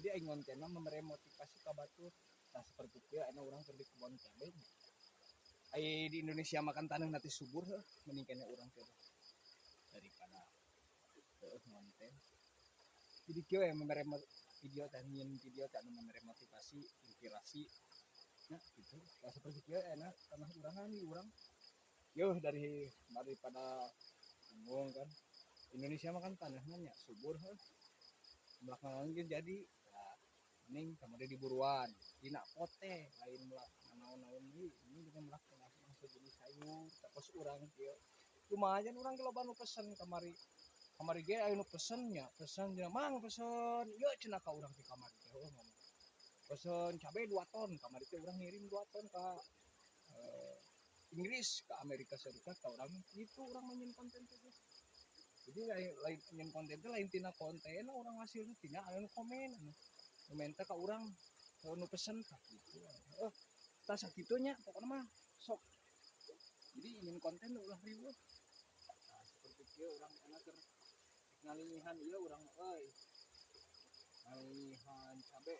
Jadi aing ngonten mah memberi motivasi ka batur. Nah, seperti kieu anu urang keur di kebon cabe. Ai di Indonesia makan tanah nanti subur heuh, mending keneh urang teh daripada heueuh ngonten. Jadi kieu yang memberi video teh, nyieun video teh anu memberi motivasi, inspirasi. Nah, gitu. Nah, seperti kieu enak tanah urang kan urang. Yo daripada bingung kan. Indonesia mah kan tanahnya nya subur heuh. Belakangan ge jadi nah, mending kamari diburuan dina pote lain melak naon-naon deui, ini juga melak langsung jadi sayur tapos urang kieu. Lumayan urang ge loba nu pesen kamari. Kamari ge aya nu pesen nya, pesen nya, "Mang, pesen ieu," cenah ka urang teh kamari teh, heuh ngomong. Pesen cabe 2 ton, kamari teh urang ngirim 2 ton ka Inggris, ke Amerika Serikat ka urang gitu. Urang mah nyieun konten teh, guys. Jadi lain lain nyieun konten teh lain tina konten urang, hasilna tina anu komen, anu nu menta ka urang, nu pesen tah gitu. Heuh, tah sakitu nya pokona mah sok. Jadi nyieun konten ulah riweuh. Nah, seperti kieu urang enak keur ngalingihan ieu urang euy. Ngalingihan cabe.